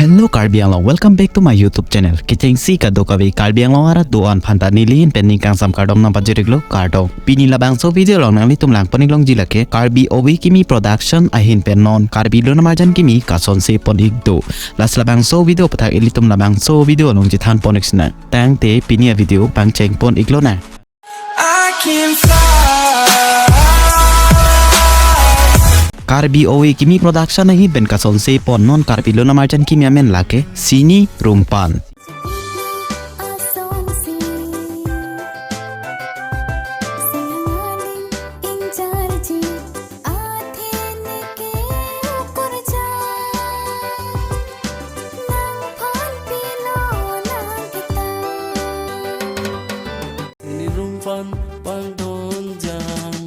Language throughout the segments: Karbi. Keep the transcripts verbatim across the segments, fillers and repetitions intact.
Hello Karbi Anglong, welcome back to my YouTube channel. Kechengsi kadokave Karbi Anglong arat do-an aphanta nelihin pen ning kangsam kardom nangpajir-iklo, kardom. Pini labangso video along nanglitum langpon-iklongji lake Karbi Ove Kimi Production ahin pen non Karbi Lonamarjan Kimi kasonse pon-ik do. Lasi labangso video aputhak ilitum labangso video along chethanpon-ik sinang. Tangte pini avideo pangchengpon-iklonang. I can fly. Karbi Ove Kimi Production ahin pen kasonse pon non Karbi Lonamarjan Kimi amen lake Sini Rumpan. Sini Rumpan pangdonjang,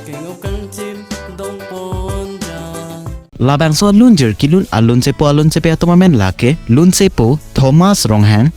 kengok kangchim dongponjang. Labangso lunjir kelun alunsepo alunsepi atum amen lake lunsepo Thomas Ronghang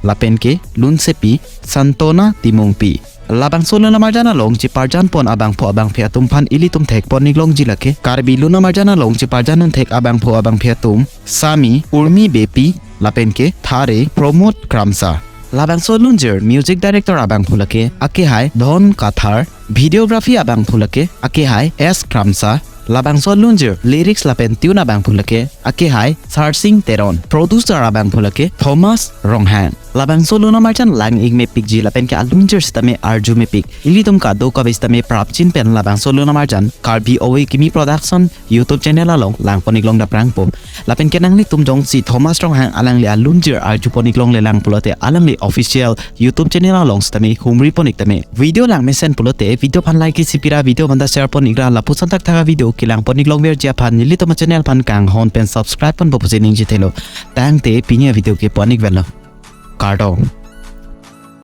lapen ke lunsepi Santona Timungpi. Labangso lonamarjan along cheparjan pon abangphu abangphi atum aphan ilitum thekpon-iklongji lake Karbi Lonamarjan along cheparjan un thek abangphu abangphi atum Sami Urmi Beypi lapen ke Thare Pramod Kramsa. Labangso lunjir music director abangphu lake akehai Dhon Kathar, videography abangphu lake akehai S Kramsa. Labangso lunjir lyrics lapen tune abangphu lake akehai Sarsing Teron, producer abangphu lake Thomas Ronghang. Labangso lonamarjan lang-ik mepikji lapen ke alunjir sitame arju mepik. Ilitum kadokave sitame prapjin pen labangso lonamarjan Karbi Ove Kimi Production YouTube channel along langpon-iklong daprangpo. Lapen ke nanglitum jongsi Thomas Ronghang alangli alunjir arjupon-iklongle lang pulote alangli official YouTube channel along sitame humripon-ik tame. Video langmesen pulote video aphan like isi pira, video aphanta share pon-ikra, lapuson thakthak avideo kelangpon-iklongverji aphan nelitum achannel aphan kanghon pen subscribe ponpo pusi ningjethelo. Tangte pini avideo ke pon-ik velo. Kardom.